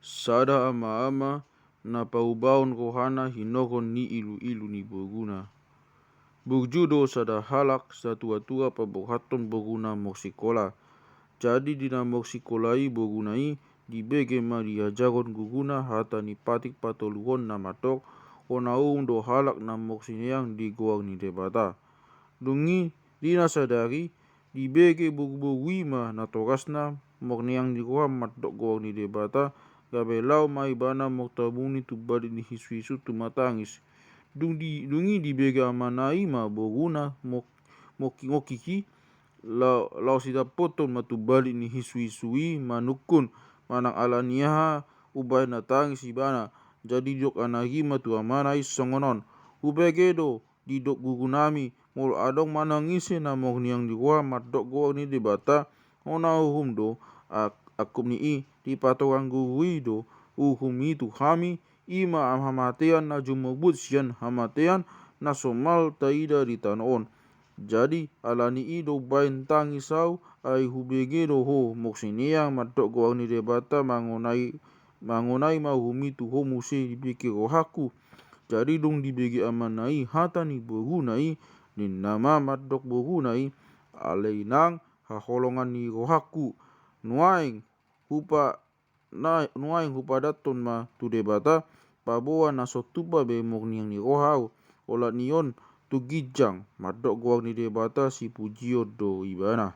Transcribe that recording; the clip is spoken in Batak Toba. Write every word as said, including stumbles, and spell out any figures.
Sada ama-ama na paubahon rohana hinorhon ni ilu-ilu ni boruna. Burju do sada halak satua-tua paborhathon boruna morsikola. Jadi di na morsikola i boruna i, dibege ma diajarhon guruna hata ni patik patoluhon na mandok: Hona uhum do halak na morsineang di goar ni Debata. Dung i, di na sadari, dibege boru-boru i ma natorasna morsineang ni roha mandok goar ni Debata, gabe laho ma ibana mortabuni tumbalik ni hinsu-hinsu tumatangis. Dung di, dung i dibege amana i ma boruna mok-, mok-, mokiki, la-, laho sidappoton ma tumbalik ni hinsu-hinsu i manungkun, manang ala ni aha umbahen na tangis ibana. Jadi didok anak i ma tu amana i songon on: Hubege do didok gurunami, molo adong manang ise na morsineang ni roha mandok goar ni Debata, hona uhum do, ak-, angkup ni i, dipatorang guru i do uhum i tu hami, i ma hamatean na jumorbut sian hamatean na somal taida di tano on. Jadi ala ni i do umbahen tangis ahu, ai hubege do ho morsineang mandok goar ni Debata, mangonai, mangonai ma uhum i tu ho muse dibege rohangku. Jadi dung dibege amana i hata ni boruna i, ninna ma mandok boruna i: Alai nang haholongan ni rohangku, nuaeng hupa-, na-, nuaeng hupadathon ma tu Debata, paboa na so tupa be morsineang ni roha ahu. Olat ni on tu ginjang mandok goar ni Debata sipujion do ibana.